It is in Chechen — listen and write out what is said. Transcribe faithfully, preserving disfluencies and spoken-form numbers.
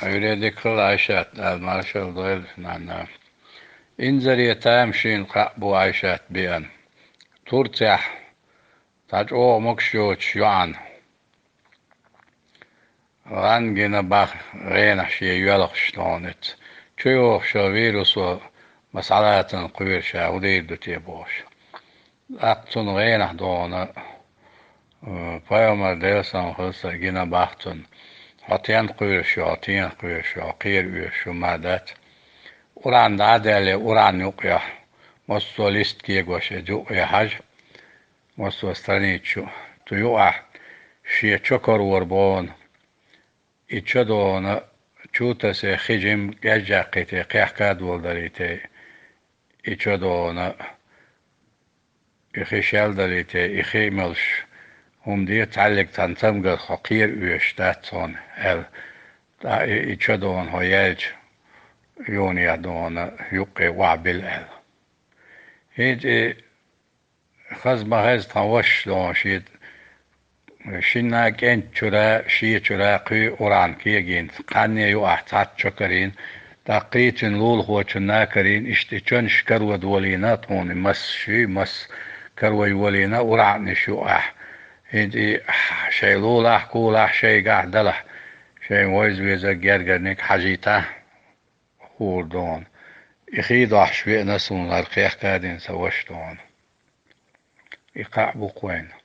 Ӏуьйре дика хила, Ӏайшат, Дала маршалла дойла, нанна. Инзаре тамашийна кхаъ бу, Ӏайшат, биъна. Турцехь цхьа чӀогӀа могуш йоцуш йоӀана гӀан гина бах гӀенах шен йоьлхуш тхуна. Чуйохуш йолу вирусо масалацан кхоьруш, хӀун дийр ду те бохуш. ТӀаккха цунна гӀенах догӀуна, э, пайхамар, Делан салам хуьлда цунна, гина бах цунна: «Хьо тен кхоьруш ю, хьо тен кхоьруш ю, хьо кхера оьшуш ю, ма дац». Къуръан дӀа а даьлла, Къуръан юкъехь, массо а лист кегош иза юкъе хьажа, массо а страница ю. Цу юкъахь шен чо карор бохуна, и чо догӀуна, чу таса хи жима кӀеззаккхийте, кхехка а доладалийте, и чо догӀуна, и хи шелдалийте, и хи мелш хӀума де, цхьаьллиг цхьана цамгарх хьо кхера оьшуш дац хьуна, аьлла. ТӀаккха и, и чо догӀуна хьо яьлча, юнехь догӀуна юккъе охьабилла, аьлла. ХӀинца и хаза ма хеза тхан ваша догӀуна шен Шинна кӀентан чуьра, шен чуьра кхин Къуръан кегийна, кханне юкъахь цхьацца чо карийна, тӀаккха кхечун лулахочунна а карийна, иштта и чонаш каро долийна тхуна, и массаш ю, масса каро йолийна Къуръанаш юкъахь. ХӀинца и шайн лулахь, кхулахь, шайгахь, далахь, шайн вайза везарг, гергарниг хьажийта хуур догӀуна. И хи дохьуш веана суна хӀара кхехка а дина сан ваша догӀуна. И кхаъ бу-кх вайна.